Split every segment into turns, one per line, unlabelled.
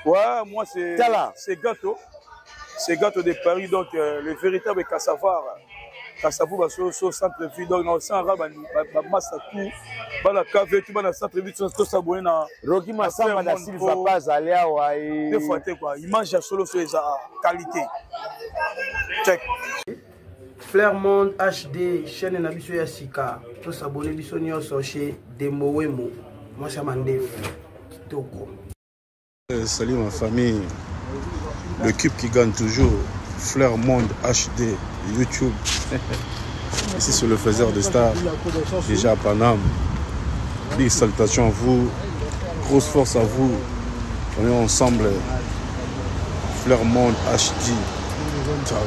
Ouais, moi c'est c'est Gâteau. C'est Gâteau de Paris, donc euh, le véritable Kassavar. Kassavou ba so so centre ville donc na san ra ba ba massa tout ba na cave tout ba na centre ville tout s'abonner na
Rocky Massamba da Silva pas azali awa
et deux fois te quoi image ya solo so eza qualité check
Flair Monde HD chaîne na biso ya sika to s'abonner biso nyonso chez Demowemo mwasi ya mandefu kitoko.
Euh, salut ma famille, l'équipe qui gagne toujours, Flair Monde HD, YouTube. Ici sur le faiseur de stars, déjà à Paname. Big salutations à vous, grosse force à vous. On est ensemble. Fleur Monde HD. Ciao,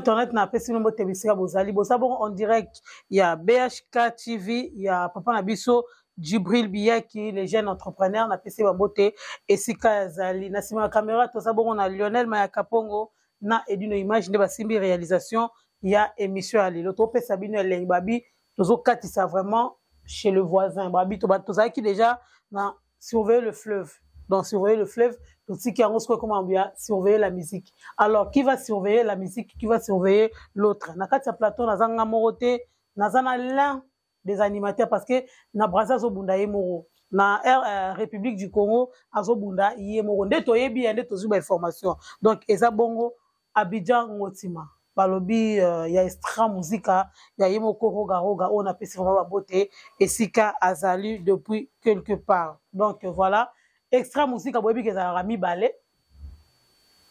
internet na apesi bino mbote bisika bozali boza bongo en direct ya bhk tv ya papa na biso Djibril Biyaki le jeune entrepreneur na pesi bambote esika azali na sima ya caméra toza bongo na Lionel Mayaka Pongo na Edino Image nde basimbi réalisation ya émission ya lelo topesa bino elengi babi tozokatisa vraiment chez le voisin babi tozalaki déjà na surveiller le fleuve donc surveiller le fleuve totiki yango sikoyo ekoma ya surveiller la musique alors qui va surveiller la musique qui va surveiller l'autre na kati ya plateau naza nga moko te naza na l'un des animateurs parce que na Brazza azobunda ye moko na euh, République du Congo azobunda ye moko nde toyebi ya nde tozwi ba information donc eza bongo Abidjan Ngotima balobi euh, ya Extra Musica ya ye moko Roga Roga oyo napesi vraiment babote esika azali depuis quelque part donc voilà Extra Musica boyebi ke ezalaka mibale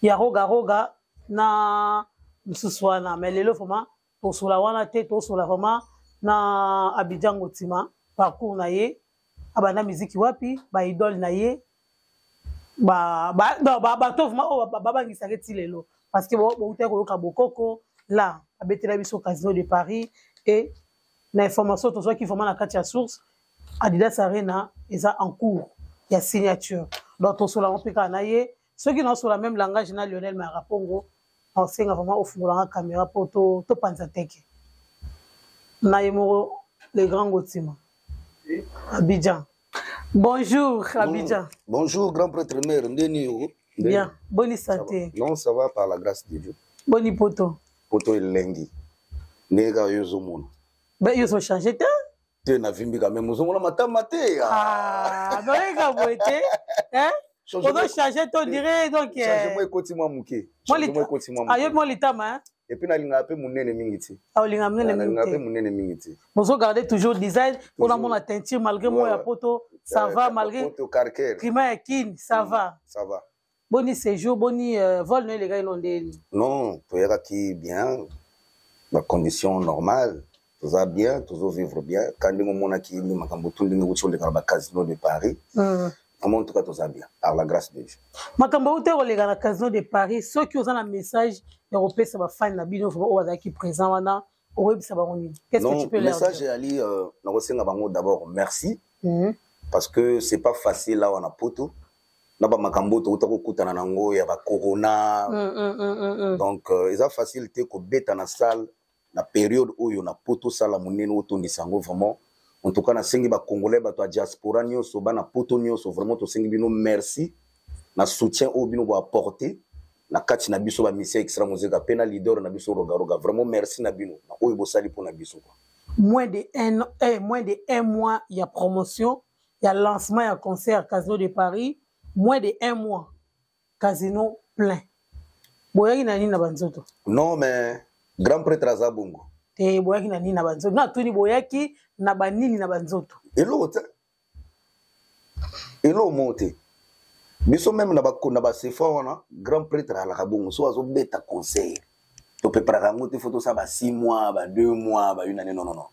ya Roga Roga na mosusu wana mais lelo vraiment tosola wana te tosola vraiment na Abidjan Ngotima parcours na ye abanda miziki wapi ba idole na ye ba ba non ba bato vraiment oyo babangisaka ti lelo parce que bowutaki koyoka bokoko la abetela biso casino de Paris et na information tozwaki vraiment na kati ya source Adidas Arena eza en cours ya signature donc tosola yango mpe kaka na ye soki naosola même langage na Lionel Marapongo naosenga vraiment ofungola nga caméra mpo topanza teke na ye moko le grand Ngotima Abidjan. Bonjour Abidjan.
Bon, bonjour grand prêtre mère ndeni yo.
Bien, bonne santé.
Non, ça va par la grâce de Dieu.
Boni poto.
Poto elengi. Ndenge kaka yo ozomona.
Ben yo ozo changer te.
Te navimbi quand même ozomona matama te.
Ah, boyeka boye te. Hein? Ozo changer to dirait donc.
Changement ekoti mwa moke. Changement ekoti mwa moke.
Ah, yo mwa litama hein.
Et puis nalingaka mpe monene mingi te.
Ah, olingaka monene mingi te.
Nalingaka mpe monene mingi te.
Bozo garder toujours design mpona mona teinture malgré moi ya poto ça va malgré
poto carcaire.
Climat ya Kin ça va.
Ça va.
Boni séjour, boni euh, vol no elekaki no ndeni.
Non, toyakaki bien, ba conditions normales, toza bien, tozo vivre bien. Quand ndenge omonaki nde makambo tout ndenge euti koleka na ba casino de Paris. Mm. Vraiment, en tout cas, toza bien, par la grâce de Dieu.
Makambo euti koleka na casino de Paris, soki oza na message ya kopesa ba fan na bino oyo bazalaki présent wana, okoyebisa bango nini? Qu'est-ce que tu peux leur
message
dire?
Ezali euh, nakosenga bango d'abord merci. Mm -hmm. Parce que c'est pas facile là wana poto. Na ba makambo touta kokutana nango ya ba corona. Mm, mm, mm, mm, mm. Donc euh, eza facile te kobeta na salle na période oyo na poto sala monene otondisa yango vraiment. En tout cas nasengi ba congolais bato ya diaspora nyonso bana poto nyonso vraiment tosengi bino merci na soutien oyo bino bo apporter na kati na biso ba mission extra musica pe na leader na biso Roga Roga vraiment merci na bino na oyo bosali mpo na biso quoi.
Moins de un, eh, moins de un mois ya promotion ya lancement ya concert Casino de Paris, moins de un mois casino plein. Boyaki na nini na banzoto?
Non mais grand prêtre aza bongo.
Te boyaki na nini na banzoto? Na tuni boyaki na banini na banzoto?
Eloko te. Eloko moko te. Biso meme na ba na ba sefa wana grand prêtre alaka bongo so azobeta concert. To préparaka yango te faut tosala ba 6 mois, ba 2 mois, ba une année non non non.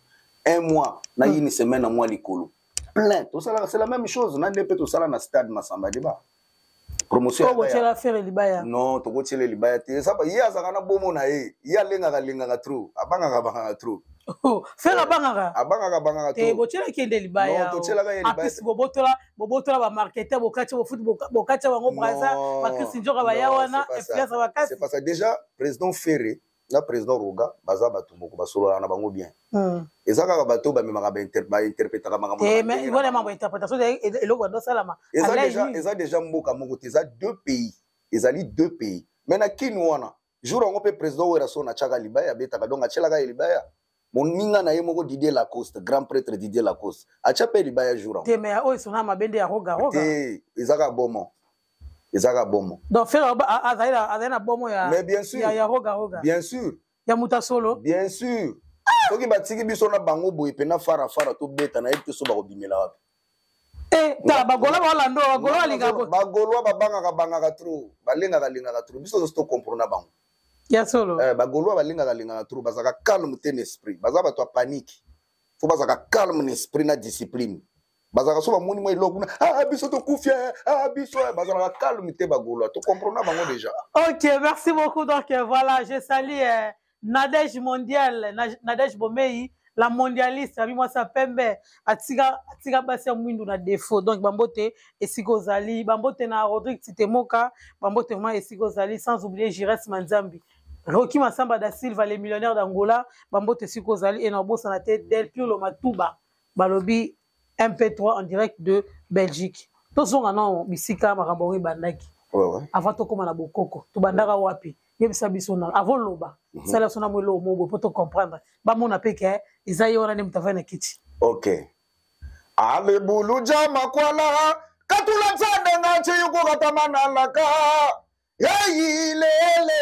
Un mois na une semaine na mois likolo. Plein. Tosala c'est la même chose na nde pe tosala na stade Massamba Deba. Promotion
oyo botiela Ferre libaya?
Non, tokotiela libaya te. Eza ye azalaka na bomo na ye. Ye alengaka lengaka trop, abangaka bangaka trop.
Oh, Ferre abangaka?
Abangaka bangaka
trop. Botielaki ye nde libaya.
Non, totielaka ye libaya.
Apesi bobotola bamarketeur, bokati bofuti, bokati bango Braza, bakristi njoka baya wana, influence makasi.
C'est pas ça. Déjà, président Ferre na président Roga baza bato moko basololaka na bango bien. Eza kaka bato bamemaka, bainterprétaka makambo.
Wana mambo interprétation, eloko bandosalama.
Eza déjà mboka moko te, eza deux pays, ezali deux pays. Mais na kini wana, jour yango mpe président Werason atiaka libaya, abetaka, donc atielaka ye libaya. Moninga na ye moko Didier Lacoste, grand prêtre Didier Lacoste, atia mpe libaya jour yango.
Te, mais oyo esona mabe nde ya Roga Roga.
Te, eza kaka bomo, eza kaka bomo.
Donc Ferre azali na bomo ya
Mais bien sûr.
ya Roga Roga.
Bien sûr.
Ya moto solo.
Bien sûr. Soki batiki biso na bango boye mpena fara fara, tobeta, nayebi te so bakobimela wapi.
Tala bagolo baolanda, bagolo balingaka.
Bagolois babangaka bangaka trop, balengaka lengaka trop. Biso nyonso tocomprendre na bango.
Ya solo.
Bagolois balengaka lengaka trop, bazalaka calme te na esprit, baza bato ya panique. Fo bazalaka calme na esprit na discipline. Bazalaka so bamoni mwa eloko kuna, ah, biso tokufi, ah, biso bazalaka calme te. Bagolois, tocomprendre na bango déjà.
Ok, merci beaucoup. Donc voilà, je salue Nadège Mondial, Nadège Bomei, la mondialiste, abi mwasi ya pembe, atika atika basi ya mwindu na défaut. Donc bambote esika ozali, bambote na Rodrigue Titemoka, bambote vraiment esika ozali, sans oublier Jires Manzambi. Rocky Massamba da Silva, les millionnaires d'Angola, bambote esika ozali, et na bosana te Del Pirlo Matuba, balobi MP3 en direct de Belgique. Tozonga na bisika makambo yango ebandaki.
Ouais.
Avant tokóma na bokoko, tobandaka wapi? Yebisa biso na avant loba. Sala biso na mwa eloko moko boye mpo tocomprendre. Bamona mpe ke eza ye wana nde moto avai na kiti.
Ok. Ale buluja makwala katula tsande nga chiyukukatamana yayi lele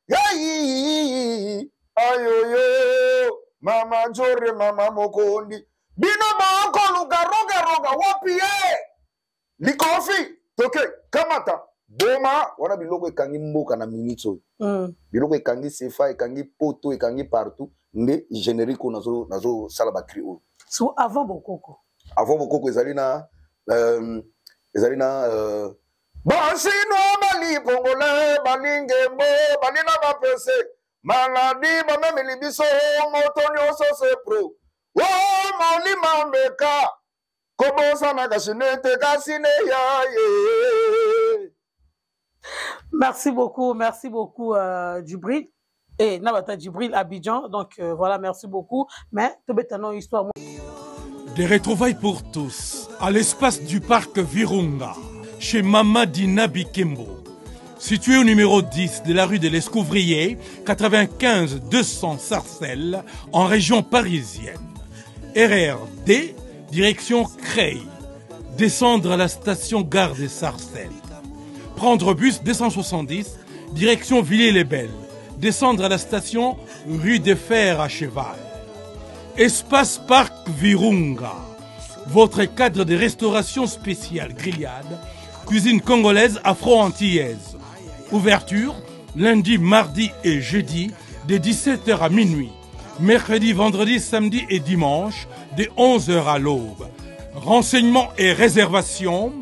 yayi ayoyo mama jore mama mokondi bino bakoluka roga roga wapi ye likofi toke kamata boma wana. Biloko ekangi mboka na minute oyo, biloko ekangi sefa, ekangi poto, ekangi partout, nde générique oyo nazosala bacri oyo.
So avant bokoko?
Avant bokoko ezali na basinois bali congolais balingembo balina bapese maladi bamemeli biso moto nyonso sepro o molima mbeka kobosana kasi nete kasi ne ya ye.
Merci beaucoup, merci beaucoup, Djibril. Et Nabata Djibril Abidjan. Donc voilà, merci beaucoup. Mais tobetano histoire.
Des retrouvailles pour tous à l'espace du parc Virunga, chez Mama Dina Bikembo. Situé au numéro 10 de la rue de l'Escouvrier, 95 200 Sarcelles, en région parisienne. RRD, direction Creil. Descendre à la station gare des Sarcelles. Prendre bus 270, direction Villiers-les-Belles. Descendre à la station rue des Fers à Cheval. Espace Parc Virunga. Votre cadre de restauration spéciale grillade, cuisine congolaise afro-antillaise. Ouverture lundi, mardi et jeudi de 17h à minuit. Mercredi, vendredi, samedi et dimanche de 11h à l'aube. Renseignements et réservations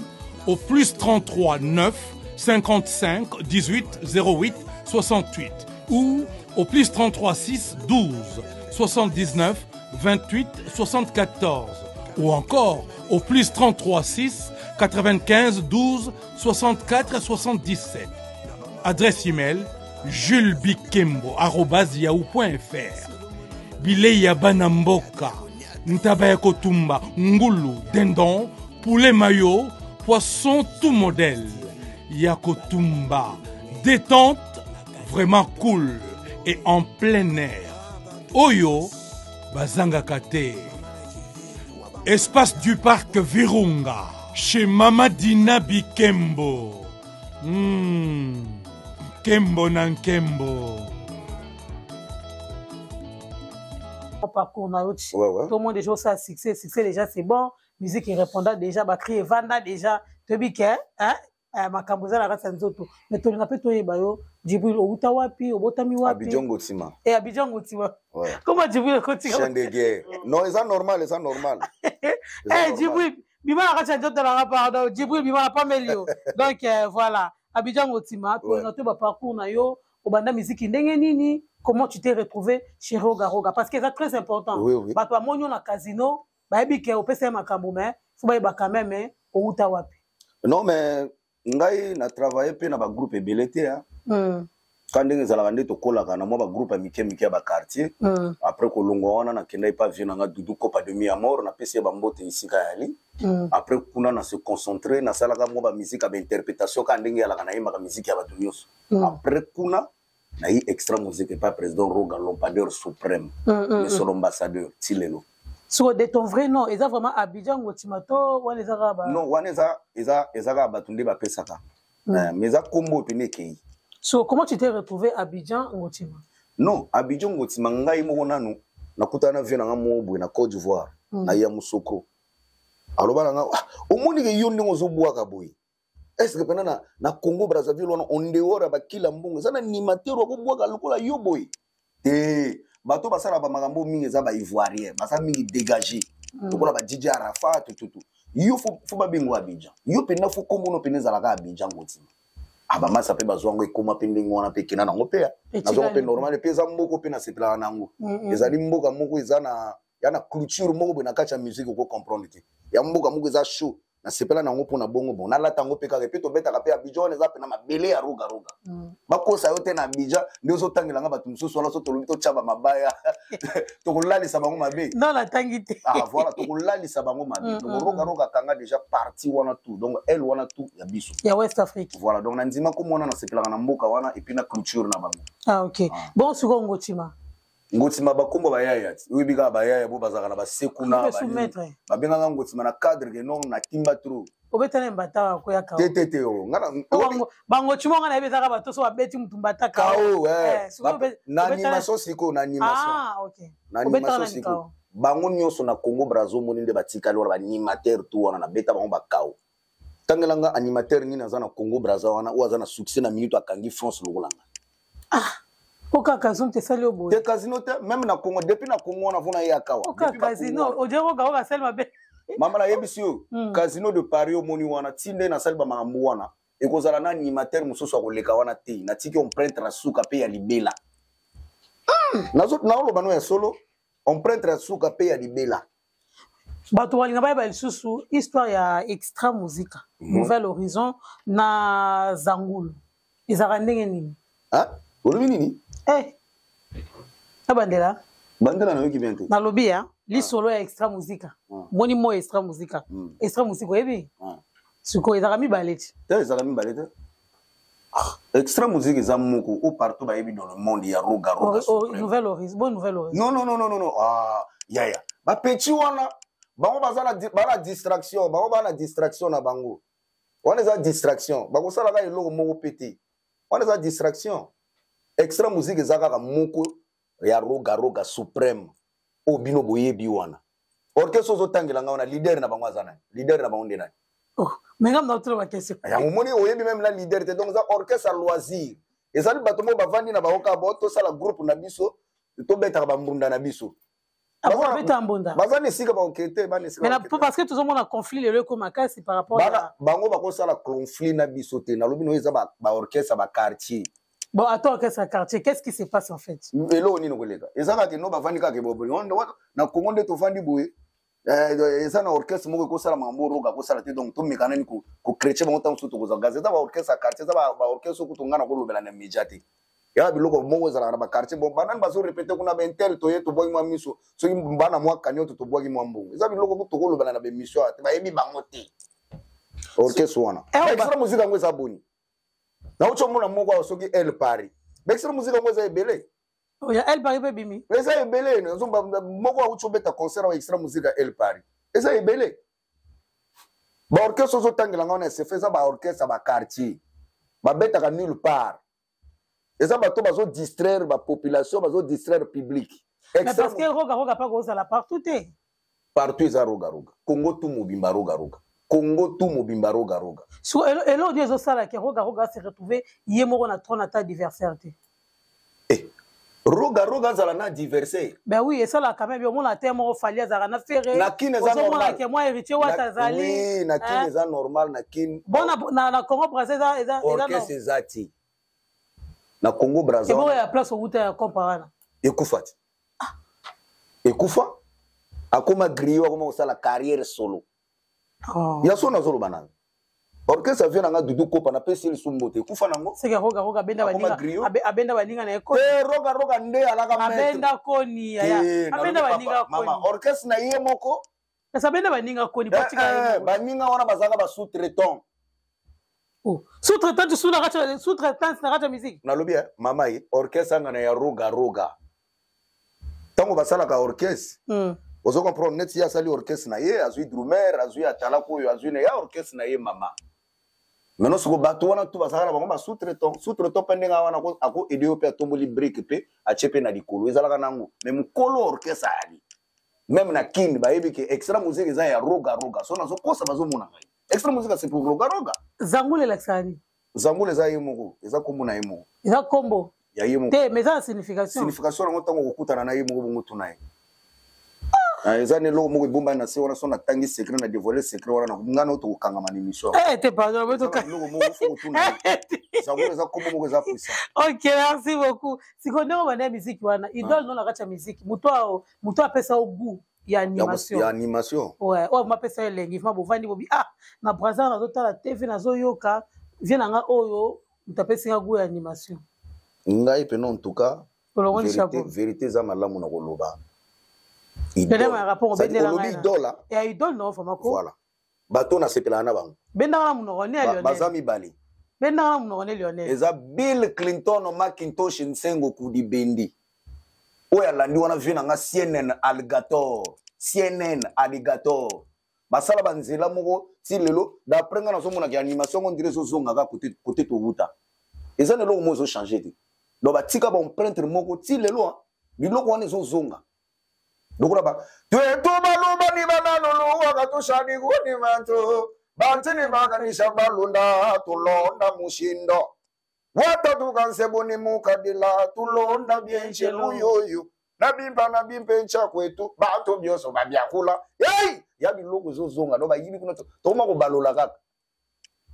au plus 33 9 55 18 08 68 ou au plus 33 6 12 79 28 74 ou encore au plus 33 6 95 12 64 77. Adresse email julesbikembo@yahoo.fr. Bilei ya bana mboka, ntaba ya kotumba, ngulu, dindon, poulet mayo, poisson tout modèle ya kotumba. Détente vraiment cool et en plein air. Oyo bazangaka te. Espace du parc Virunga, chez Mama Dina Bikembo. Kembo na nkembo.
Parcours na yo ti
Ouais.
Tout le monde déjà osala succès, succès déjà, c'est bon. Musique erépondra déjà, bacri evanda déjà, toyebi ke hein, makambo eza na kati ya nzoto. Mais tolinga mpe toyeba yo, Djibril, outa wapi, obotami wapi?
Abidjan Gotima.
E Abidjan Gotima.
Ouais.
Comment Djibril ekotika?
Chien de guerre. Non, eza normal, eza normal. Eza
Eh,
normal.
Djibril. Bima na kati ya nzoto nanga, pardon. Djibril, bima na pameli yo. Donc voilà, Abidjan Ngotima, tolinga to ba parcours na yo, obanda miziki ndenge nini, comment tu t'es retrouvé chez Roga Roga, parce que c'est très important.
Oui, oui.
Bato bamoni yo na casino, bayebi ke opesa ye makambo, mais faut bayeba quand même outa wapi.
Non, mais ngai na travaille mpe na bagroupe ebele te, hein. Ka ndenge ezalaka nde tokolaka na mwa bagroupe ya mike mike ya baquartier. Après kolongwa wana, nakenda epa vieux na nga Dudu Copa de Miamor, napesi ye bambote esika yali. Après kuna na se concentre, nasalaka mwa bamusike ya bainterprétation, kaka ndenge ezalaka, nayembaka musike ya bato nyonso. Après kuna nayi Extra Musique epa président Roga, l'ambassadeur suprême, monsieur l'ambassadeur ti lelo.
Siko de ton vrai nom eza vraiment Abidjan Ngotima to wana eza kaka ba
Non, wana eza kaka bato nde bapesaka. Mais eza kombo pene ekei.
So comment tu t'es retrouvé Abidjan Ngotima?
Non, Abidjan Ngotima, ngai moko nanu nakutana na vieux na nga moko boye na Côte d'Ivoire, na Yamoussoukro. Aloba na nga: "Ah, omoni ke yo ndenge ozobwaka boye, est ce que mpena na Congo Brazzaville wana, en dehors ya bakila mbongo, eza na animateur akobwaka lokola yo boye te?" Bato basala bamakambo mingi eza baivoirien, baza mingi dégagé lokola ba DJ Arafa tututu. Yo faut babengo Abidjan, yo mpenza faut kombono pene ezalaka Abidjan Ngotima. Ah, bamasa mpe bazwa yango, ekóma mpe ndenge wana mpe ekenda nango mpe nazwango mpe normal mpe eza mboka mpe nasepelaka nango. Ezali mboka moko eza na ya na culture moko boye na kati ya musique, oko comprendre te, ya mboka moko eza chaud, nasepela nango mpona bongo. Bon, nalata yango mpe kaka epe tobetaka mpe Abidjan wana eza mpena mabele ya Roga Roga. Bakosa yo te na Abidjan nde ozotangelanga bato mosusu wana. So tolobi totya bamabaya, tokolalisa bango mabe.
Non, natangi te.
Ah voilà, tokolalisa bango mabe. Donc Roga Roga akanga déjà parti wana tout, donc ele wana tout ya biso
ya West Afrique.
Voilà, donc na ndima komona, nasepelaka na mboka wana et puis na culture na bango.
Ah ok. Ah. Bon, sikoyo Ngotima.
Ngotima, bakombo bayaya ti oyebi kaka, bayaya bo bazalaka na basekuna, babengaka Ngotima na cadre ke non, natimba trop.
Obetana mbata koyaka?
Te te te, o
Bangotima nga nayebi ezaka bato so babeti mutu mbata.
Kao na animation sikoyo, na animation, na animation sikoyo, bango nyonso na Congo Braza omoni nde batikali wana, baanimateur tu wana nabeta bango bakao. Tangelanga animateur nini aza na Congo Braza wana oyo aza na succès na minute akangi France lokolanga?
Ah, oka casino te, esali yo boye.
Te, casino te, même na Congo, depuis na Congo wana vona ye akawa.
Oka casino odier oka oka asali mabe.
Mama, nayebisi yo, Casino de Paris omoni wana, ti nde nasali bamakambo wana, ekozala na animateur mosusu akoleka wana te. Natiki empreinte na suka mpe ya libela. Naoloba no ya solo, empreinte ya suka mpe ya libela.
Bato balinga bayeba lisusu histoire ya Extra Musica Nouvelle Horizon na Zangulu ezalaka ndenge nini?
Olobi nini?
Eh, abandela.
Bandela, nayoki bien te.
Nalobi ya lisolo ya Extra Musica. Moni mo Extra Musica, Extra Musica oyebi sikoyo ezalaka mibale ti?
Te, ezalaka mibale te. Extra Musique eza moko o partout bayebi dans le monde, ya Roga Roga.
Nouvelle Horizon, bon, Nouvelle Horizon.
Non, non, non, non, non, ah yaya, bapeti wana bango baza na distraction, bango baa na distraction na bango wana, eza distraction, bakosalaka eloko moko mpe te, wana eza distraction. Extra Musique eza kaka moko ya Roga Roga suprême oyo bino boyebi wana. Orchestre ozotangela nga wana, leader na bango aza nani? Leader na bango nde nani?
Oh, mais nga mna baquestion.
Yango moni oyebi même na leader te. Donc eza orchestre ya loisir, ezali bato moko bavandi na bango kaka bao tosala groupe na biso, tobetaka bambunda na biso.
Babeta mbunda?
Baza na esika bakoke te, bana esika.
Parce que tozomona conflit lelo ekoma makasi par rapport
Bango bakosala conflit na biso te. Nalobi no eza baorchestre baquartier.
Bon, attends, orchestre quartier, qu'est-ce qui se passe en fait?
Eloko nini koleka eza kaka no bavandi kaka ebobo na Kongo nde tovandi boye, eza na orchestre moko ekosala makambo Roga akosala te, donc tomeka nani kochrétien bango. Ntango mosusu tokozwa gaz, eza baorchestre ya quartier, eza baorchestre okutu nga na kolobela na média te. Ya biloko moko ezalaka na baquartier, bon, banani bazorépéter kuna, baintel toye tobwaki mwa miso, soki bana mwa kanioto tobwaki mwa mbongo, eza biloko kutu tokolobela na bémission te, bayebi bango te orchestre wana. Extra Musique yango eza boni? Nauti omona moko awa, soki El Paris, baextra musique yango eza ebele.
Ya El Paris mpe bimi.
Eza ebele. Moko auti obeta concert awa, Extra Musique ya El Paris eza ebele. Baorchestre ozotangela nga wana esefe, eza baorchestre ya baquartier, babetaka nulle part, eza bato bazodistraire bapopulation, bazodistraire public.
Mais parce que Roga Roga mpa kozala partout te.
Partout eza Roga Roga, Congo tout mobimba Roga Roga, Congo tout mobimba Roga Roga.
So eloko nini ezosalaka Roga Roga se retrouver ye moko na trône, ata adversaire te?
Eh. Roga Roga azala na adversaire.
Ben oui, esalaka quand même, omona te moko Fally azalaka na Ferre.
Na Kin eza normal.
Ke moi Héritier Wata azali.
Oui, na Kin eza normal na Kin.
Bon, na Congo Brazza eza
orchestre eza ti. Na Congo Brazza.
Ebongo ya place owuta ya kompa wana.
Ekufa ti. Ekufa. Akoma griot, akoma kosala carrière solo.
Oh.
Ya so nazoloba nanga. Orchestre vie nanga Dudu Kopa na pesi lisusu mbote ekufa nango.
Seke Roga Roga abenda baninga abenda baninga na ye
koni. Eh, Roga Roga nde alaka
maître. Abenda koni yaya. Abenda baninga koni.
Mama orchestre na ye moko.
Kasi abenda baninga koni patika
eh, eh, baninga wana bazalaka ba sous-traitant.
Oh. Sous-traitant tu sous na kati sous-traitant na kati musique.
Nalobi eh, mama ye orchestre anga na ya Roga Roga. Tango basalaka orchestre. Ozo comprendre neti ye asali orchestre na ye, azwi drummer, azwi atalaku oyo, azwi na ya orchestre na ye mama. Maintenant siko bato wana tout bazalaka na bango ba sous-traitant, sous-traitant pe ndenge wana ako aider yo pe atomboli brique pe atie pe na likolo, ezalaka nango. Mais mokolo orchestre ayali. Même na Kin bayebi ke Extra Musique eza ya Roga Roga. So nazo kosa bazo mona ngai. Extra Musique c'est pour Roga Roga.
Zangula elakisaka nini?
Zangula eza ye moko, eza kombo na ye moko.
Eza kombo
ya ye moko.
Te, mais eza na signification.
Signification yango ntango okokutana na ye moko bongo tuna ye. Ah, eza na eloko moko ebombani na se wana, so natangi secret na dévoile secret wana ngai na tokokangama na émission.
Eh, te pardon,
boto ka eloko moko fo kotuna ye. Zangula eza kombo moko eza puissant.
Ok, merci beaucoup. Sikoyo ndenge obanda ya musique wana, idole no na kati ya musique, moto apesa yo goût ya animation.
Ya animation.
Ouais, oyo mapesa elengi, vraiment bovandi bobi ah na Brazza nazotala TV nazoyoka vie na nga oyo moto apesi nga goût ya animation.
Ngai pena en tout cas
olongoli chapeau.
Vérité eza malamu na koloba.
Idole. Rapport obendela
ngai. Idole.
Ya idole no vraiment ko.
Voilà. Bato nasepelaka na bango.
Bendaka na monoko ne Lionel.
Baza mibale.
Bendaka na monoko ne Lionel.
Eza Bill Clinton Macintosh Nsengo Kudibendi. Oyo alandi wana vie na nga CNN Alligator. CNN Alligator. Basala ba nzela moko ti lelo d'après nga nazomona ke animation ngo ndire ezozonga kaka kote kote towuta. Eza na eloko moko ezo changer te. Donc batika ba empreinte moko ti lelo biloko wana ezozonga. Lokola ba twetu baluba ni banalulu wakatushani kuni bantu bantini bakanisha balunda tulonda mushindo watatuka nsebuni mukadila tulonda byenchelu yoyo na bimpa na bimpe ncha kwetu bato byoso babyakula hey! Ya biloko ezozonga no bayibi kuna tokoma kobalola kaka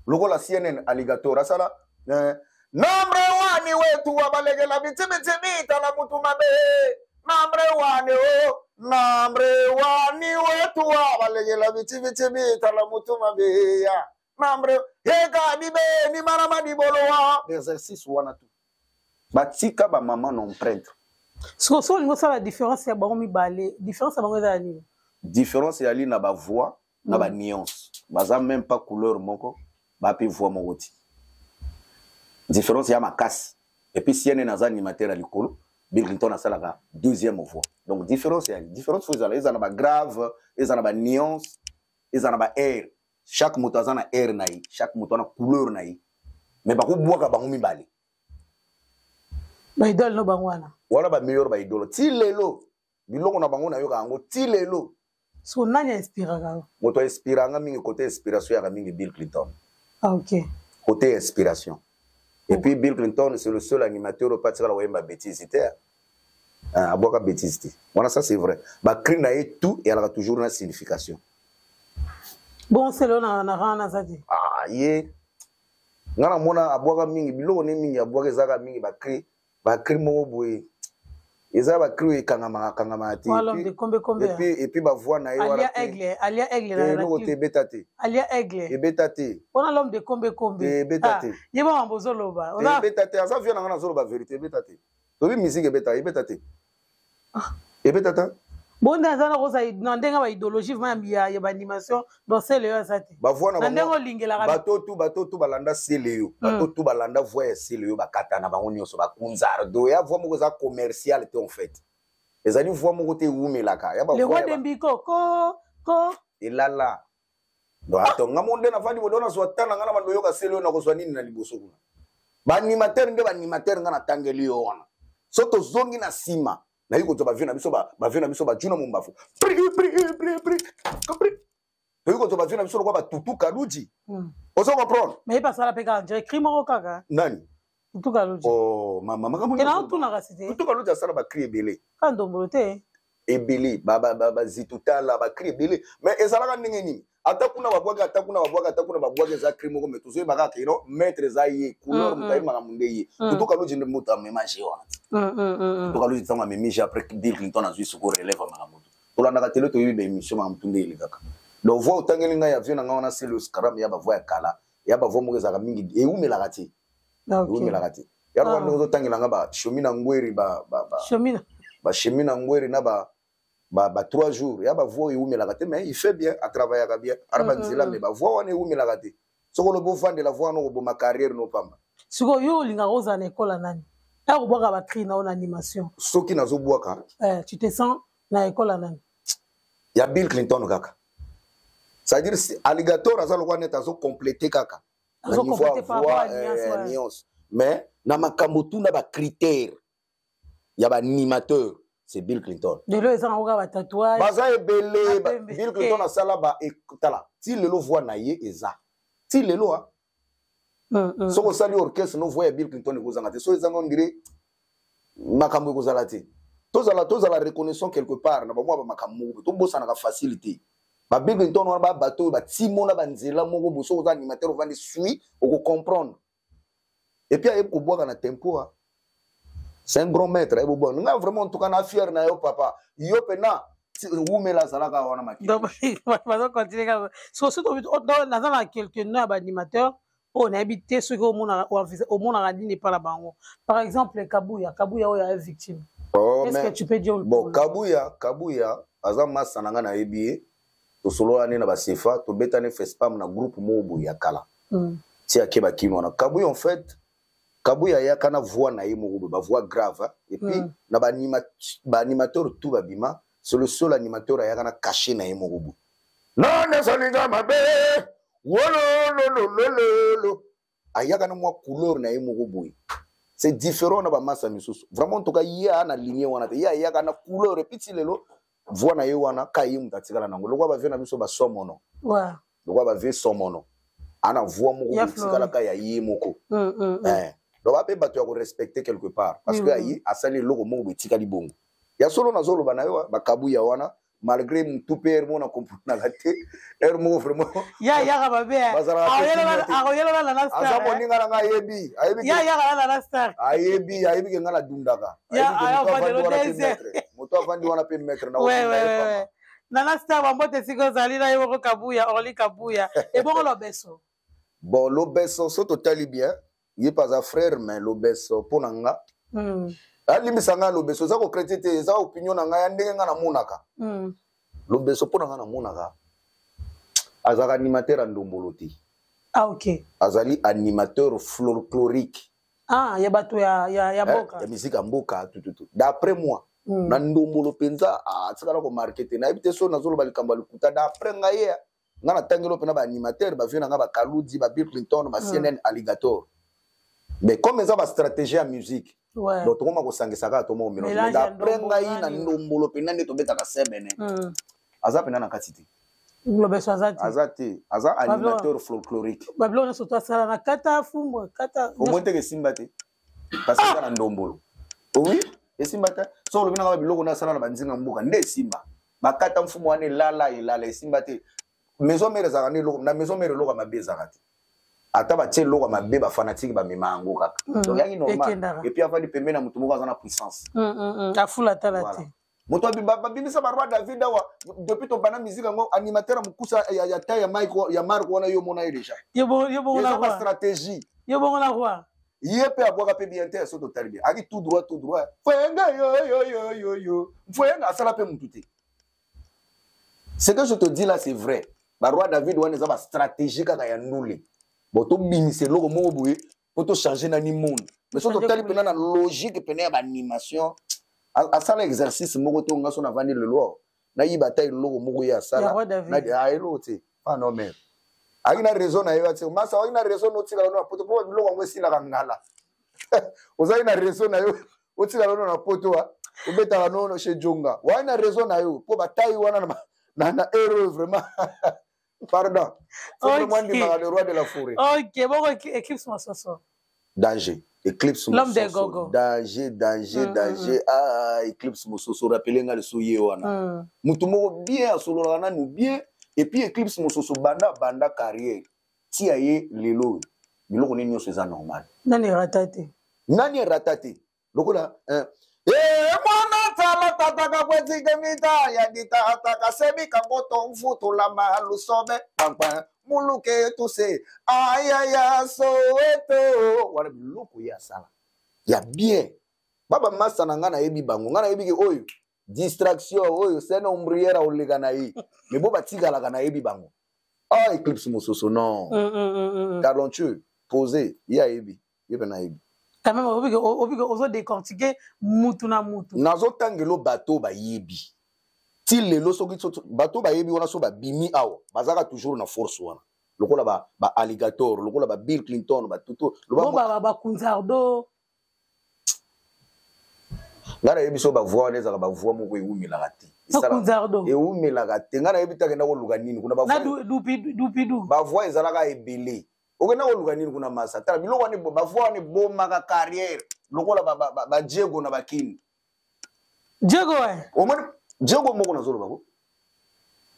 lokola CNN Alligator asala eh, nambre wani wetu wabalekela bitibitibi tala mutu mabe nambre wani o nambre wani wetu wabalekela bitibitibi tala mutu mabe ya nambre eka bibe ni marama dibolowa exercice wana tu batika ba mama na empreinte.
Siko so olingi osala différence ya bango mibale, différence ya bango eza ya nini?
Différence ezali na ba voix na ba nuance, baza même pas couleur moko, ba pe voix moko ti. Différence ya makasi. Et puis CNN aza animateur ya likolo, Bill Clinton asalaka deuxième voix. Donc différence ya différence faut ezala, ezala na ba grave, ezala na ba nuance, ezala na ba air. Chaque moto aza na air na ye, chaque moto ana couleur na ye. Mais bakobwaka bango mibale.
Ba idole no bango wana.
Wana ba meilleur ba idole. Ti lelo biloko na bango nayoka yango ti lelo.
So nani inspiraka yo?
Moto inspiranga mingi côté inspiration yaka mingi Bill Clinton.
Ah ok.
Côté inspiration. Et puis Bill Clinton c'est le seul animateur au patika la wemba bêtise te. Hein, abwaka bêtise te. Wana ça c'est vrai. Ba cri na ye tout et alaka toujours na signification.
Bon c'est le na na rana zadi.
Ah ye nga na mona abwaka mingi biloko ne mingi abwaka ezaka mingi ba cri, ba cri moko boye. Eza ba cri ekangamaka kangamaka te.
Voilà, de kombe kombe.
Et puis ba voix na ye wana.
Alia aigle, alia aigle na.
Eloko te ebeta te.
Alia aigle.
Ebeta te.
Wana l'homme de kombe kombe.
Ebeta te.
Ye ba mambo zoloba.
Ebeta te, aza vieux na nga nazoloba vérité ebeta te. Tobi musique ebeta, ebeta te. Ebeta ta.
Bon aza na koza na ndenge ba idéologie vraiment ya ba animation dans celle yo aza te.
Ba voix na
bango. Ndenge olingelaka
bato tu balanda celle yo. Bato tu balanda voix ya celle yo bakata na bango nyonso ba kunzardo ya voix moko za commercial te en fait. Ezali voix moko te wumelaka ya ba
voix. Le roi de Mbiko ko ko
elala. Donc attends, nga monde na fandi bodo na zwa tana nga na bando yoka celle yo na kozwa nini na liboso kuna. Ba animateur nde ba animateur nga na tangeli yo wana. So tozongi na sima nayi kozwa ba vieux na biso ba, ba vieux na biso ba Juna Mumbafu. Pri pri pri pri pri. Toyi kozwa ba vieux na biso lokola ba Tutu Kaluji. Ozo comprendre?
Mais il passe la peka, je crie moko kaka.
Nani?
Tutu Kaludji.
Oh, mama, makambo
Te na otunaka si te.
Tutu Kaludji asala ba cri ebele.
Ka ndombolo te.
Ebele, ba ba ba, ba zitutala, ba cri ebele. Mais ezalaka ndenge nini? Ata kuna babwaki, ata kuna babwaki, ata kuna babwaki, eza cri moko, mais tozoyeba kaka que non, maître eza ye, couleur moto ayebi makambo nde ye. Tutu Kaludji nde moto amema jeu wana. Tutu Kaludji ntango amemi jeu après Bill Clinton azwi sikoyo relève ya makambo. Tolandaka tele, toyebi ba émission makambo tu nde elekaka. Donc voix otangeli ngai ya vieux na ngai wana, c'est le Scaram ya ba voix ya kala, ya ba voix moko ezalaka mingi, ewumelaka te. Ewumelaka te. Ya lokola ndenge ozotangela nga ba Shomina Ngweri, ba Shomina Ngweri na ba 3 jours, ya ba voix ewumelaka te, mais il fait bien, atravaillaka bien, ara ba nzela, mais ba voix wana ewumelaka te. Soki olobi ofandela voix wana, okoboma carrière no pamba.
Sikoyo yo olingaka ozala na ekole ya nani? Ya kobwaka ba cri na yo na animation.
Soki nazobwaka,
Tu te sens na ekole ya nani?
Ya Bill Clinton kaka. C'est-à-dire si Alligator aza lokola neti azocompléter kaka na niveau ya voix, nuance, mais na makambo tu na bacritère ya baanimateur, c'est Bill Clinton.
Lelo eza nango kaka batatouage.
Baza ebele. Bill Clinton asala ba tala ti lelo voix na ye eza ti lelo a soki osali orchestre no, voix ya Bill Clinton ekozanga te. So ezanga, on dirait makambo ekozala te. Tozala reconnaissant quelque part na bamwa bamakambo moko, tobosanaka facile te. Ba Bill Clinton wana, babato oyo batimona banzela moko boye, soki oza animateur ovandi sui, okocomprendre. Et puis ayebi kobwaka na tempo, a c'est un grand maître, ayebi kobwaka. Nga vraiment, en tout cas, na fier na yo, papa. Yo mpena wumela, azalaka wana makili.
Bazocontinue kaka. Surtout naza na quelque nom ya baanimateur oyo nayebi te soki omonaka nini epa na bango. Par exemple Kabuya, Kabuya oyo aya victime.
Oh,
est-ce que tu peux dire?
Bon, Kabuya aza masa na nga, nayebi ye, tosolola nde na basefa, tobetani fespam na groupe moko boye ya kala. Ti ake bakimi wana. Kabuya, en fait, Kabuya ayaka na voix na ye moko boye, bavoix grave, et puis na baanimateur tout babima, c'est le seul animateur ayaka na cachet na ye moko boye. Nani asalinga mabe wolololololo, ayaka na mwa couleur na ye moko boye, c'est différent na bamasa misusu. Vraiment, en tout cas, ye aa na ligne wana te. Ye ayaka na couleur, et puis ti lelo voix na ye wana ka ye moto atikala nango, lokola bavie na biso basomono, lokola bavie somono ana voix moko etikalaka ya ye moko. Donc ape bato ya korespecte quelque part, parce que aye asali eloko moko boye etikali bongo. Ya solo nazoloba na yo, bakabuya wana, malgré mutu mpe ere moko na comprenaka te, ere moko vraiment.
Ya yaka mabe. Akoyelana na star.
Aza moninga na nga, ayebi. Ayebi, ayebi ke nga nadundaka. Moto avandi wana mpe maître na.
Nana Star, bambote esika ozali na ye moko Kabuya, Orly Kabuya. Ebongo Lobeso?
Bon, Lobeso, so totali bien, ye mpe aza frère, mais Lobeso mpo na nga, alimbisa ngai, Lobeso eza kocritiquer te, eza opinion na ngai ya ndenge ngai namonaka. Lobeso mpo na ngai, namonaka azalaka animateur ya ndombolo te.
Ah, ok.
Azali animateur folklorique.
Ah, ya bato ya mboka.
Ya musique ya mboka tututu, d'après moi. Na ndombolo mpenza atikala komarquer te. Nayebi te so nazoloba likambo ya lokuta. D'après ngai, ye nga natangeli mpena baanimateur, bavie na nga, bakaludi, ba Bill Clinton, ba CNN, Alligator, mais comme eza bastratégie ya musique, donc tokoma kosangisa kaka tomo mélange. Mais d'après ngai, na ndombolo mpena nde tobetaka sebene, aza mpena na kati te.
Lobeso aza te.
Aza te, aza animateur folklorique.
Babiloko nyonso to asala na kata fumbwe kata.
Omoi teke esimba te, parce que eza na ndombolo. Oui, esimba te. So olobi nanga biloko nasala na banzinga mboka nde esimba, bakata mfumu wana elala elala, esimba te. Maison Mère ezalaka nde eloko na Maison Mère, eloko ya mabe ezalaka te. Ata batie eloko ya mabe, bafanatike bamema yango kaka. Donc yaki normal. Et puis avandi pembeni na motu moko aza na puissance.
Afula tala te.
Moto babimisa baroi David awa depuis tobanda musique yango, animateur ya mokusa ya taille ya Mike, ya Mark wana, yo mona ye déjà.
Eza
bastratégie.
Yo bongo na roi.
Ye mpe abwaka mpe bien te. So totali bien, aki tout droit, tout droit. Fwenga yoyoyoyoyo, fwenga asala mpe mutu te. Ce que je te dis là, c'est vrai. Baroi David wana eza bastratégie kaka ya ndule. Bon, tobimisa eloko moko boye po tochange nani monde. Mais so totali mpena na logique pene ya baanimation, asala exercice moko te. Onga so navandi lelo, nayiba ata eloko moko ye asala, eloko te. Ah non, mare ayaki na raison na ye ati masa, ayaki na raison otikala no na poto mpo biloko yango esilaka ngala. Ozali na raison na yo, otikala no na poto, obetaka no chez Jonga, wai na raison na yo mpo batai wana na erreur vraiment. Pardon, faut vraiment ndimaka le roi de la forêt.
Ok, bongo Eclipse Masoso?
Danger. Eclipse
L'homme des
Mososo,
gogo.
Danger, danger, danger. Ah, Eclipse Mososo, rappelez nga leso ye wana. Mutu moko bien asololaka nanu bien et puis Eclipse Mososo banda banda carrière. Tia ye lelo biloko nini nyonso eza normal.
Nani rata te?
Nani rata te? Lokola eh, Eh, mwana tala tataka kwetika mita ya dita ataka sebika moto mfutula malusobe pampa muluke tuse ayaya soweto wana biloko ye asala ya bien. Baba masa na nga nayebi bango, nga nayebi ke oyo distraction oyo sene ombrière oleka na ye mais bo batikalaka nayebi bango. Ah, Eclipse Mososo non. Talentueux, posé, ye ayebi, ye mpe nayebi.
Quand même obike obike ozo décortiquer mutu na mutu.
Nazotangelo bato bayebi ti lelo soki bato bayebi wana so babimi awa bazalaka toujours na force wana lokola ba, ba alligator, lokola ba Bill Clinton, batutu
bo ba ba kunzardo.
Ngai nayebi so bavoi wana ezalaka bavoi moko ewumelaka te.
Kunzardo
ewumelaka te. Ngai nayebi te akenda koluka nini kuna.
Na dupidu.
Bavoi ezalaka ebele. Okenda koluka nini kuna masa? Tala biloko wana, bavoi wana ebomaka carrière lokola badiego na bakini.
Diego eh.
Omoni Diego moko nazoloba ko.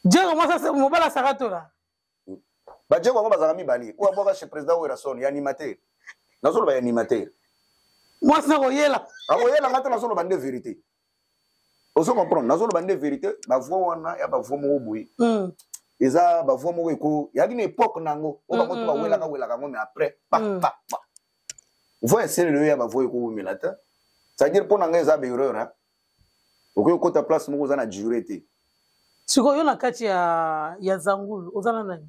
Diego mwasa mobala sakatola.
Badiego yango bazalaka mibale. Oyo abwaka chez président Werrason ya animateur. Nazoloba ya animateur.
Mwasi na koyela.
Akoyela nga te, nazoloba nde vérité. Ozo comprendre, nazoloba nde vérité, bavoi wana ya bavoi moko boye. Eza bavoi moko eko yaki na époque nango oyo bango to bawelaka welaka yango, mais après pa pa pa. Voi eselelo oyo ya bavoi ekowumela te. C'est-à-dire mpo na ngai eza baerreur hein. Okoki kokota place moko oza na durée te.
Sikoyo na kati ya Zangulu oza na nani?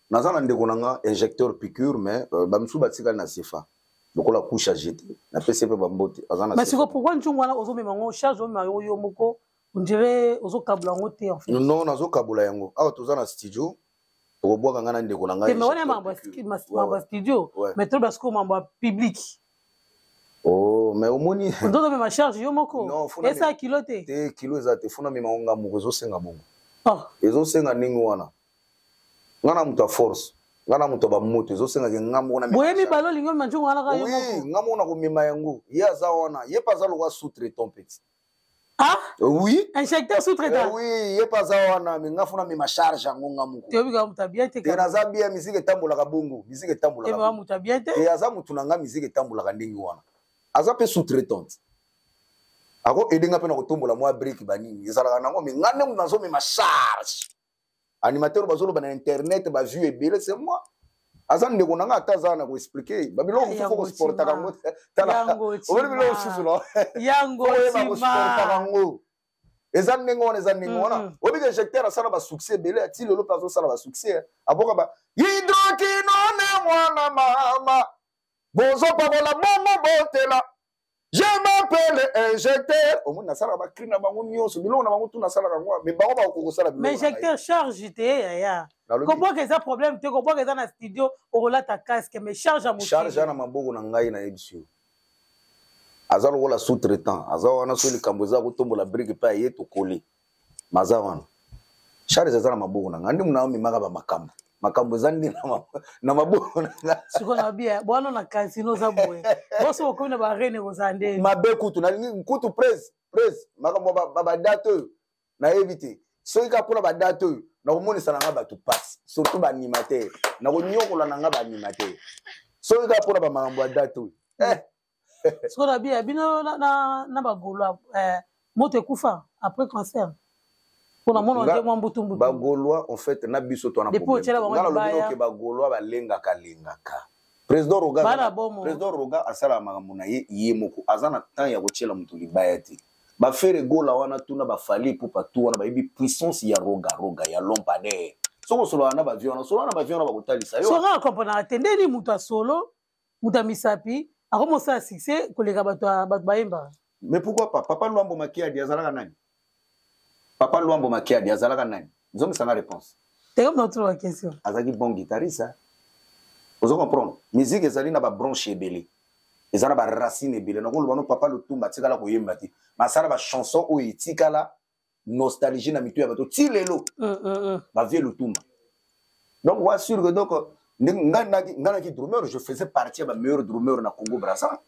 Naza na ndeko na nga injecteur piqûre, mais bamisusu batikali na sefa lokola couche à jeter, napesi mpe bambote aza na.
Mais sikoyo pourquoi nzungu wana ozomema yango charge, omema yango yo moko, on dirait ozokabola yango te en fait?
Non, nazokabola yango awa toza na studio, tokobwaka ngai na ndeko na ngai.
Te, mais wana mambo ya studio, mais toloba sikoyo mambo ya public.
Oh, mais omoni
ozomema charge yo moko, esa kilo te?
Te, kilo eza te. Funa mema ngo nga moko, ezosenga bongo. Ezosenga ndenge wana. Nga na moto ya force, nga na moto ya bamoto, ezosengaka nga moko na.
Boye mibale olingi omema nzungu wana kaka yo moko?
Nga moko na komema yango. Ye aza wana, ye mpe aza lokwa sous-traitant petit.
Ah
oui.
Injecteur sous-traitant.
Oui, ye mpe aza wana, mais nga funa mema charge yango nga moko.
Toyebi moto bien te.
Te, naza bien. Misike etambolaka bongo, misike etambolaka.
Moto bien te.
Te, aza motu na nga, misike etambolaka ndenge wana. Aza mpe sous-traitante, ako aider nga mpe na kotombola mwa brique banini ezalaka nango, mais nga ndenge nazomema charge. Animateur bazoloba na internet, bavue ebele, c'est moi. Aza ndeko na nga, ata aza na koexpliquer babiloko mosusu, fo kosupportaka yango. Tala, omoni biloko mosusu no oyeba kosupportaka yango, eza ndenge wana, eza ndenge wana. Oyebi ke injecteur asala basuccès ebele, ati lelo mpe azosala basuccès, aboka ba hydroquinone mwana mama bozopakola bongo botela. Je m'appelle injecteur. Omoni nasalaka bacri na bango nyonso, biloko na bango tu nasalaka yango, mais bango bakoki kosala.
Mais injecteur, charge te yaya. Kobwaka eza problème te, kobwaka eza na studio, okolata casque, mais charge ya.
Charge ya na maboko na ngai. Nayebisi yo, aza lokola sous-traitant, aza wana so likambo eza kotombola brique mpe aye tokole maza wana. Charge eza na maboko na ngai, nde mona omemaka bamakambo, makambo eza nde na maboko na
ngai. Sikoyo na bia bwana na casino oza boye, boso bokomi na barene, kozala nde
mabe. Kutu nalingi kutu prese prese makambo badate oyo nayebi te. Soki kaka mpona badate oyo, nakomonisa na nga bato pasi, surtout baanimateur, nakonyokola na nga baanimateur soki kaka mpona bamakambo ya date oyo.
Sikoyo na bia bino na bagaulois, moto ekufa après concert mpona mona nde mwa mbutu mbutu.
Bagaulois en fait na biso to wana ke bagaulois balengaka lengaka. Président Roga, président Roga asalaka makambo na ye ye moko, aza na temps ya kotiela moto libaya te. Baferre Gola wana tuna, bafally Ipupa tu wana bayebi puissance ya Roga Roga ya lampadaire. Soki osololaka na bavie wana, osolola na bavie wana, bakotalisa yo.
Soki akomponaka te ndeni moto asolo, moto ya misapi akomosala succès koleka bato bato bayembaka.
Mais pourquoi pas? Papa Luambo Makiadi azalaka nani? Papa Luambo Makiadi azalaka nani? Nzomisanga réponse.
Teke mna question.
Azalaki bon guitariste. Ozo comprendre, musique ezali na babranche ebele, eza na baracine ebele. Nakoloba no papa Lutumba atikala koyemba te, masala bachanson oyo etikala nostalgie na mitu ya bato ti lelo. Bavie Lutumba, donc wa sûr que donc Nga naki drummer, je faisais partie ya bameilleur drummer na Congo Brazza.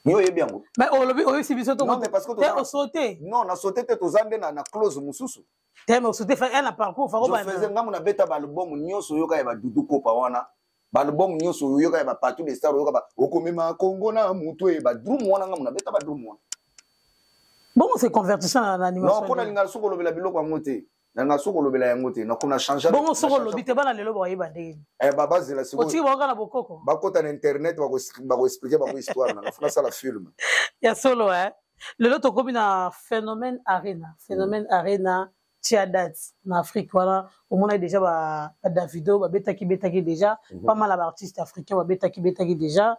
Yo oyebi yango.
Mais olobi, oyebisi biso.
Non, mais parce que
te osote.
Non, nasote te, toza nde na clause mosusu.
Te, mais osote na parcours.
Je faisais, ngambo nabeta baalbum nyonso oyoka ya badudu kopa wana, baalbum nyonso oyoka ya bapartout de star, oyoka okomema Kongo na mutu e badrum wana, ngambo nabeta badrum wana.
Bongo se convertissant na animation?
Non, mpo nalingaka soki olobela biloko yango te, nalingaka soki olobela yango te, nakona change.
Bongo soki olobi te, bana lelo bayeba ndenge?
Eh, bazela.
Otiki bango kaka na bokoko.
Bakota na internet, bakoexpliquer bango histoire nanga, funa sala film.
Ya solo, eh? Lelo tokomi na phénomène Arena, phénomène Arena tia date na Afrique wana. Omonaki déjà baDavido babetaki betaki déjà pas mal ya baartiste africain babetaki betaki déjà.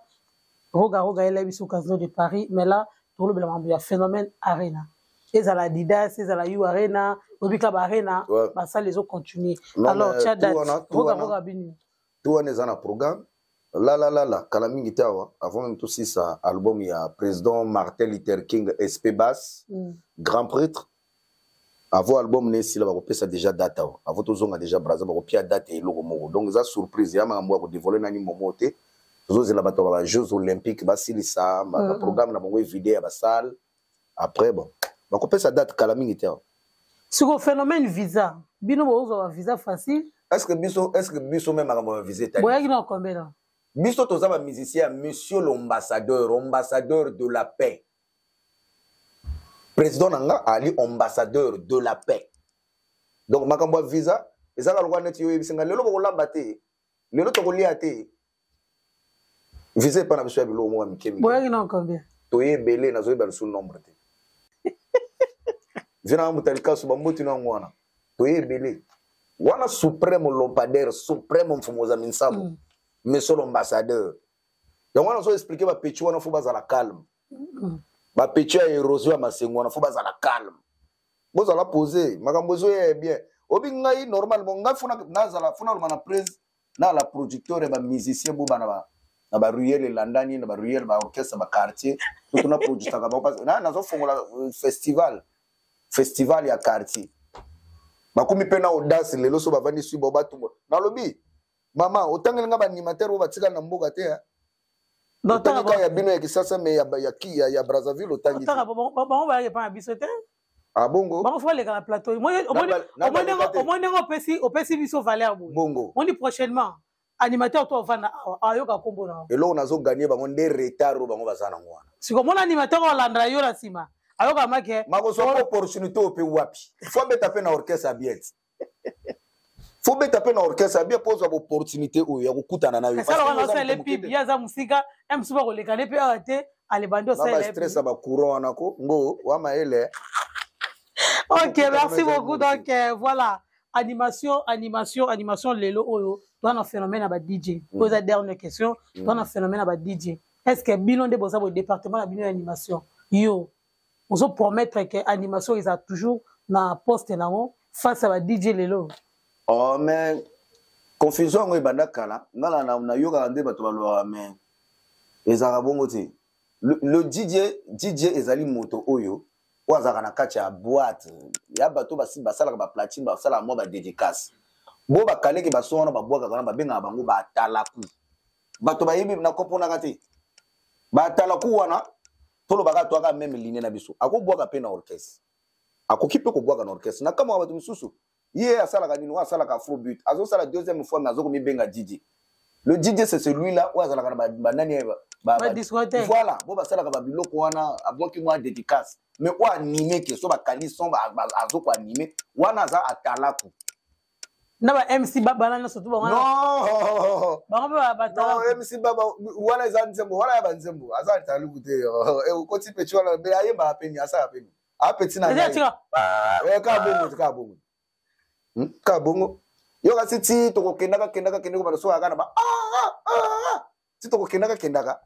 Roga Roga elai biso Casino de Paris. Mais là tolobela makambo ya phénomène Arena, ezala Adidas, ezala U Arena, obika baarena, basala ezocontinue. Alors tia date, Roga Roga bini.
To wana eza na programme la kala mingi te awa, avant même tosisa album ya président Martin Luther King SP Bass, grand prêtre. Avant album na esila, bakopesa déjà date awa. Avant tozonga déjà Braza, bakopia date ya eloko moko. Donc eza surprise ya makambo ya kodévoiler nani momo te. Tozozela bato ya bajeux olympique basilisa baprogramme na bango, evide ya basale. Après, bon, bakopesa date kala mingi te awa.
Siko phénomène visa, bino bozwa bavisa facile?
Est ce que biso même makambo ya visa etali?
Boyaki na combien?
Biso toza bamusicien ya monsieur l'ambassadeur, ambassadeur de la paix. Président na nga ali ambassadeur de la paix. Donc makambo ya visa ezaka lokola neti yo oyebisi nga lelo bokolamba te, lelo tokolia te. Visa epa na biso ya biloko moko ya mike mike.
Boyaki na combien?
Toye ebele, nazoyeba lisusu nombre te. Vie nanga moto ya likasu, bamboti na yango wana, toye ebele wana. Suprême lampadaire, suprême mfumu oza minsamu, monsieur l'ambassadeur. Yango wana nazo expliquer bapetits wana, faut bazala calme. Bapetits ya érosion ya masengo wana, faut bazala calme, bozala posé, makambo ezoya bien. Obi ngai normalement, ngai funa nazala, funa loma na prise na la producteur ya bamusicien bo bana ba na baruelle elandani, na baruelle, baorchestre, baquartier, to tona produisaka bango, parce na nazofongola festival ya quartier. Bakomi mpe na audace lelo, so bavandi sui bao batumba. Nalobi mama, otangeli nga baanimateur oyo batikali na mboka te, eh? Otangi kaka ya bino ya Kisasa, mais ya Brazzaville otangi te.
Bango bayaki epa na biso te.
Ah bongo?
Bango faut baleka na plateau. Omoni ndenge opesi biso valeur boye.
Bongo.
Omoni, prochainement animateur to ovanda awa, ayoka nkombo na.
Eloko nazoganye bango nde retard oyo bango baza nango wana.
Siko omoni animateur oyo alandela yo na nsima, ayoka make.
Makozwa mpo opportunité oyo mpe wapi? Faut abeta mpe na orchestre ya bien, faut beta mpe na orchestre ya bien mpo ozwa baopportunité oyo ya kokutana na yo.
Parce que osala pib, ye aza mosika, ye mosusu bakoleka ne mpe awa te, alebandi.
Na bastress ya bacourant wana ko ngo wa mayele.
Ok, merci beaucoup. Donc voilà, animation, animation, animation. Lelo oyo toza na phénomène ya ba DJ. Oyo eza dernière question. Toza na phénomène ya ba DJ. Est ce que bino nde boza bo département na bino ya animation, yo ozo promettre que animation eza toujours na poste nango face ya ba DJ lelo?
Oh, mais confusion yango ebanda kala. Nga nayokaka nde bato balobaka, mais ezalaka bongo te. Le DJ, DJ ezali moto oyo azalaka na kati ya boîte ya bato basalaka baplatine, basalaka mwa badédicace bo bakaleke baso wana, babwakaka wana, babengaka bango batalaku. Bato bayebi na komponaka te batalaku wana. Tolobaka twaka même ligne na biso, akobwaka mpe na orchestre, akoki mpe kobwaka na orchestre. Na kamwaka bato misusu, ye asalaka nini? Oyo asalaka afrobeat, azosala deuxième fois, mais azokomibenga DJ. Le DJ, c'est celui-là oyo azalaka na banani, voilà, bo basalaka babiloko wana, abwaki mwa dédicace. Mais oyo anime ke so bakali son, azokoanime wana, aza atalaku.
Na ba MC babana nyonso tu?
Bango
bango mpe
batala. MC baba wana eza nzembo wana ya banzembo, aza atalaku te. Okoti peti wana, me ayembaka peni, asalaka peni apeti na ngai kaka bongo, kaka bongo, kaka bongo. Yo kasi ti tokokendaka kendaka kende kobanda so kaka na ba ti tokokendaka kendaka.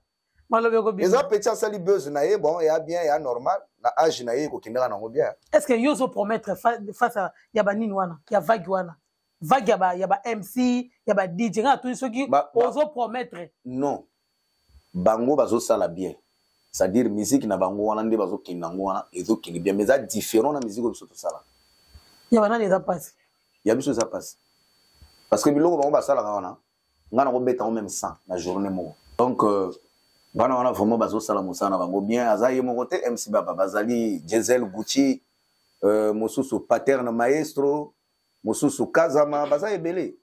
Eza petit, asali buzz na ye, bon, ya bien, ya normal, na age na ye ekokendaka nango bien.
Est ce que yo ozopromettre face ya banini wana, ya vague wana, vague ya ba MC, ya ba DJ? Nga natuni soki ozopromettre.
Non, bango bazosala bien, c'est-à-dire musique na bango wana nde bazokende yango wana, ezokende bien, mais eza différent na musique oyo biso tosala.
Ya banani eza mpasi?
Ya biso eza mpasi, parce que biloko bango basalaka wana, Nga nakobeta yango même 100 na journée moko. Donc euh, bana wana vraiment bazosala mosala na bango bien. Aza ye moko te MC Baba, bazali Gisèle Gucci, euh, mosusu Paterne Maestro, mosusu Kazama, baza ebele.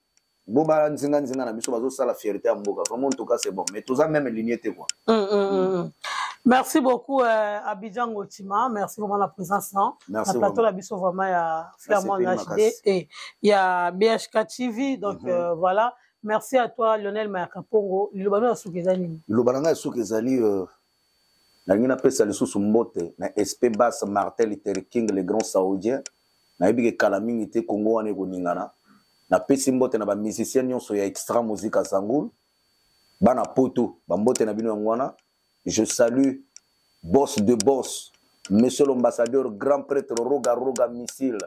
Bo ba nzinga nzinga na biso bazosala fierté ya mboka. Vraiment en tout cas c'est bon. Mais toza même lignée te quoi. Mm, mm,
mm. mm. Merci beaucoup euh, Abidjan Gotima, merci vraiment la présence hein.
Merci
na plateau la biso vraiment ya Flamand HD et il y a BHK TV donc mm -hmm. euh, voilà. Merci à toi Lionel Mayaka Pongo. Liloba na suki ezali nini?
Liloba na ngai suki ezali euh, nalingi napesa lisusu mbote na SP Bass Martin Luther King le grand saoudien nayebi ke kala mingi te Congo wana ekoningana napesi mbote na ba musiciens nyonso ya Extra Musica Zangul bana poto bambote na bino yango wana je salue boss de boss monsieur l'ambassadeur grand prêtre roga roga missile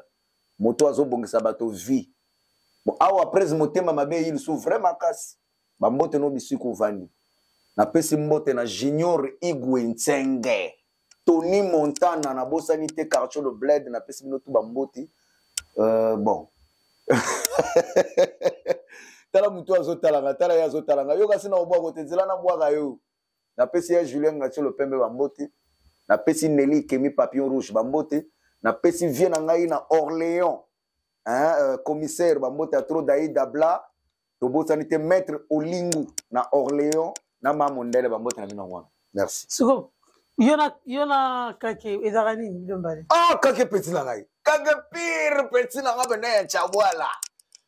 moto azobongisa bato vie bon awa prese motema mabe eyi lisusu vrai makasi bambote no bisika ovandi napesi mbote na junior igwe ntsenge tony montana nabosani te quartier le bled napesi bino tu bambote euh, bon tala motu azotalanga tala ye azotalanga yo kasi na kobwaka te nzela nabwaka yo napesi ya julien ngatiolo pembe bambote napesi nelly kemi papillon rouge bambote napesi vie na ngai na orléans hein, euh, commissaire bambote ya trop daida dabla tobosani te maître olingu na orléans na ma mondele bambote na bino wana merci
siko yo na yo na kake ezalaka nini bino mbale
ah kake petit na ngai kake pire petit na ngai pene ya chabwala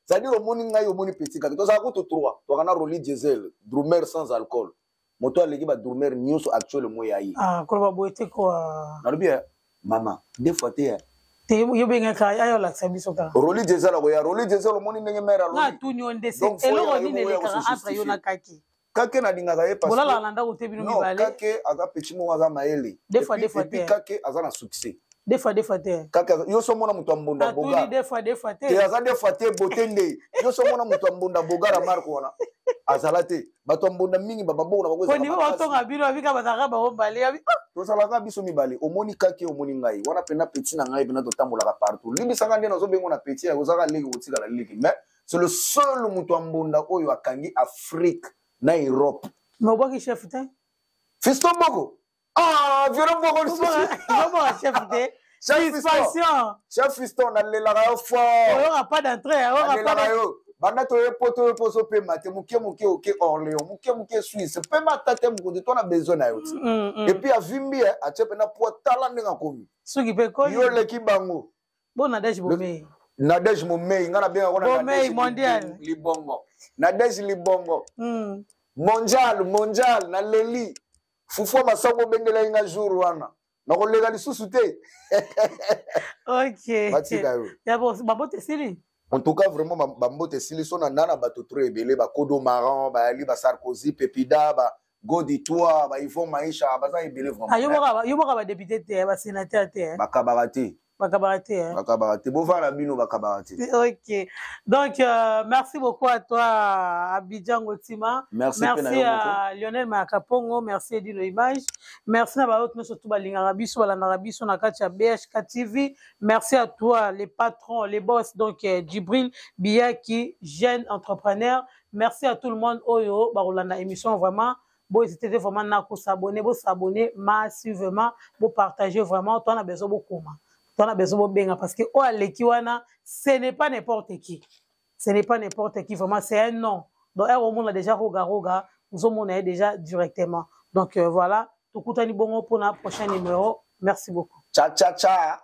c'est-à-dire omoni ngai omoni petit kake tozalaka kutu 3 toka na roli diesel drumer sans alcool moto aleki ba drumer nyonso actuel mo ya ye
ah koloba boye te kwa
nalobi eh, mama deux fois te eh.
te yo bengaka ayo olakisa biso kaka
roli diesel akoya roli diesel omoni ndenge mare
alobi atuni yo nde eloko nini elekaka entre yo na kake
kake nalingaka ye
bolala na ndako te bino mibale
kake aza petit moko aza mayele
deux fois deux fois te
kake aza na succès
deux fois deux fois te
kake yo so mona moto ya mbonda
boga deux fois deux fois te
te aza deux fois te bote nde yo so mona moto ya mbonda boga na marque wana azala te bato ya mbonda mingi bababongo na
bango ezalaka batonga bino abika bazalaka bango mbale
ah! tozalaka biso mibale omoni kake omoni ngai wana mpena petit na ngai mpena totambolaka partout limbisanga nde nazobengo na petit ozalaka leki kotikala leki mais c'est le seul moto ya mbonda oyo akangi afrique na europe
mais obwaki chef te
fiston boko ah violon boko
lisusu chef te
suspension chef fiston nalelaka yo fort
oyoka pas d'entrée
oyoka yo banda toye poto oyo mpo ozopema te moke moke oke orléans moke moke suisse pema ata te mokonzi to na besoin na yo ti mm, mm. epuis avimbi eh, atie mpena poa tala ndenge akomi
soki mpe
yo oleki bango
Bon Nadège Bomei.
Nadège Momei, nga na benga
kona Bomei mondial.
Libongo. Nadège Libongo. Mm. Mondial, mondial, na leli. Fufu masango bendela nga jour wana. Nakoleka lisusu te.
OK.
Batika yo.
Ya bo babote sili.
En tout cas vraiment bambote esili so na nana bato trop ebele ba Kodo Maran, ba Ali ba Sarkozy, Pepida, ba Godi toi, ba Yvon Maisha, baza ebele vraiment.
Ah yo boka ba député te, ba sénateur te.
Bakabaka te.
Bakabaka te.
Hein? Bakabaka te. Bovanda bino bakabaka te.
Ok. Donc euh, merci beaucoup à toi Abidjan Gotima.
Merci,
merci à Lionel Makapongo, merci Edino Image. Merci na ba autres surtout balingaka biso balandaka biso na kati ya BHK TV. Merci à toi les patrons, les boss donc euh, Djibril Biyaki, jeune entrepreneur. Merci à tout le monde oyo bakolanda émission vraiment bo hésiter te vraiment na ko s'abonner bo s'abonner massivement bo partager vraiment toi na besoin bokoma toi na besoin bobenga parce que oyo aleki wana ce n'est pas n'importe qui ce n'est pas n'importe qui vraiment c'est un nom donc heure omona déjà roga roga ozomona ye déjà directement donc euh, voilà tokutani bongo mpona prochain numéro merci beaucoup
cha cha cha.